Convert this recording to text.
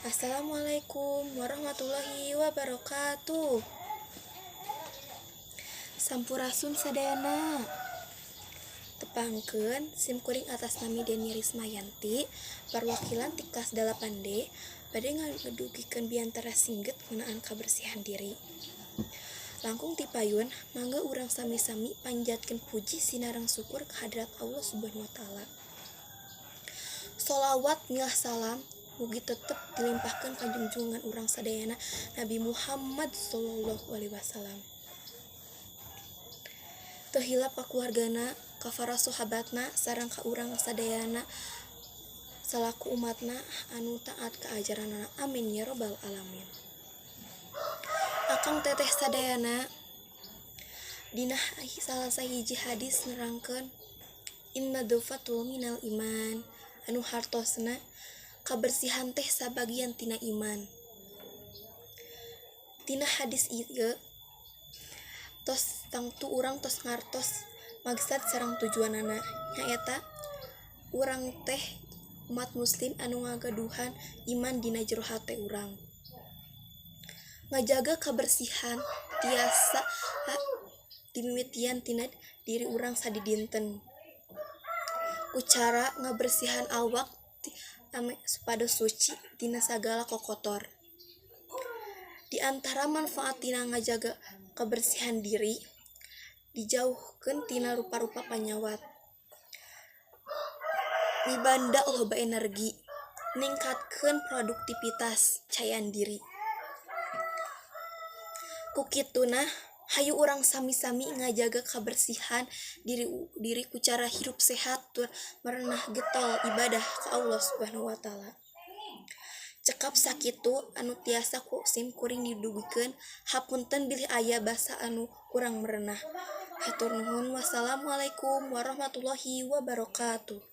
Assalamualaikum warahmatullahi wabarakatuh. Sampurasun sadayana. Tepangkeun, sim kuring atas nami Deni Rismayanti, perwakilan ti kelas 8D, bade ngadugikeun biantara singget ngeunaan kabersihan diri. Langkung ti payun, mangga urang sami-sami panjatkeun puji sinareng syukur ka hadrat Allah Subhanahu wa Ta'ala. Sholawat milah salam mugi tetep dilimpahkeun ka junjungan urang sadayana, Nabi Muhammad sallallahu alaihi wasallam. Teu hilap ka keluargana, ka para sahabatna, sareng ka urang sadayana salaku umatna anu taat ka ajaranana. Amin ya robbal alamin. Akang teteh sadayana, dina salah sahiji hadis nerangkeun innadzofatu minal iman, anu hartosna kabersihan teh sabagian tina iman. Tina hadis ieu tos tangtu urang tos ngartos maksad sareng tujuanana, nyaeta urang teh umat muslim anu ngagaduhan iman dina jero hate urang. Ngajaga kabersihan tiasa dimimitian tina diri urang sadidinten ku cara ngabersihan awak supados suci tina sagala kokotor. Di antara manfaat tina ngajaga kabersihan diri, dijauhkeun tina rupa-rupa panyawat, mibanda loba energi, ningkatkeun produktivitas cayan diri. Ku kituna, hayu urang sami-sami ngajaga kabersihan diri ku cara hirup sehat tur merenah getol ibadah ka Allah Subhanahu wa Ta'ala. Cekap sakitu anu tiasa ku sim kuring didugikeun, hapunten bilih aya basa anu kurang merenah. Hatur nuhun, wassalamualaikum warahmatullahi wabarakatuh.